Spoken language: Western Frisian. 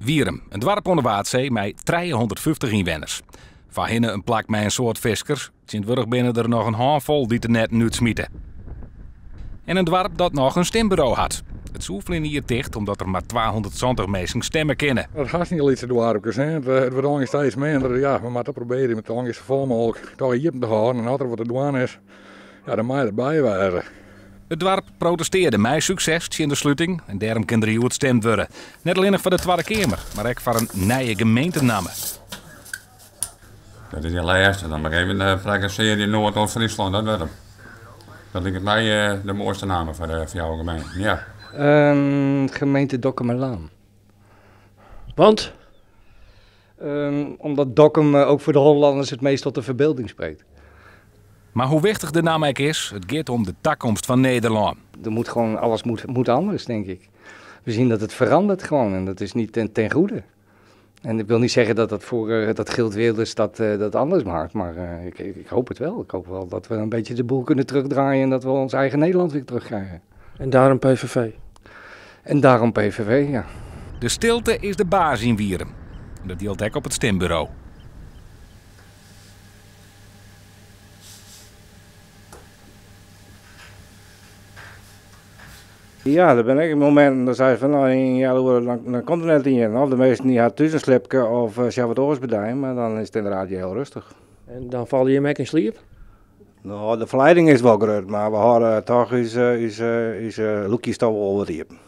Wierum, in doarp oan de Waadsee mei 350 ynwenners. Foarhinne in plak mei in soad fiskers, tsjintwurdich binne der noch in hânfol dy't de netten útsmite. En in doarp dat noch in stimburo hat. It soe ferline jier ticht omdat der mar 270 minsken stimme kinne. It hast yn dy lytse doarpkes, hè. It wurdt allegear steeds minder. Ja, we moatte probearje om it allegear safolle mooglik toch iepen te hâlden. En as der wat te dwaan is, ja, dan mei der by wêze. It doarp protestearde mei sukses tsjin de sluting en dêrom kin der hjoed stimd wurde. Net allinnich foar de Twadde Keamer, mar ek foar in nije gemeentenamme. Dat is de lêste. Dan moat ik even prakkesearje Noardoost-Fryslân, dat wurdt him. Dat liket my de moaiste namme foar de fjouwer gemeenten, ja. Gemeente Dokkumerlân. Want? Omdat Dokkum ook voor de Hollanners het meest tot de verbeelding spreekt. Mar hoe wichtich de namme ek is, it giet om de takomst fan Nederlân. Er moet gewoon, alles moet, moet anders, denk ik. We zien dat het verandert gewoon en dat is niet ten goede. En ik wil niet zeggen dat dat voor dat Geert Wilders dat anders maakt, maar ik hoop het wel. Ik hoop wel dat we een beetje de boel kunnen terugdraaien en dat we ons eigen Nederland weer terugkrijgen. En daarom PVV? En daarom PVV, ja. De stilte is de baas yn Wierum. En dat jildt ek op it stimburo. Ja, der binne ek mominten dan seist fan no yn in healoere dan komt der net ien. Of de measten dy ha thús in sliepke of sels wat oars bedijd, mar dan is it ynderdaad hiel rêstich. En dan falle jim ek yn sliep? No, de ferlieding is wol grut, mar we hâlde toch ús lûkjes toch wol wat iepen.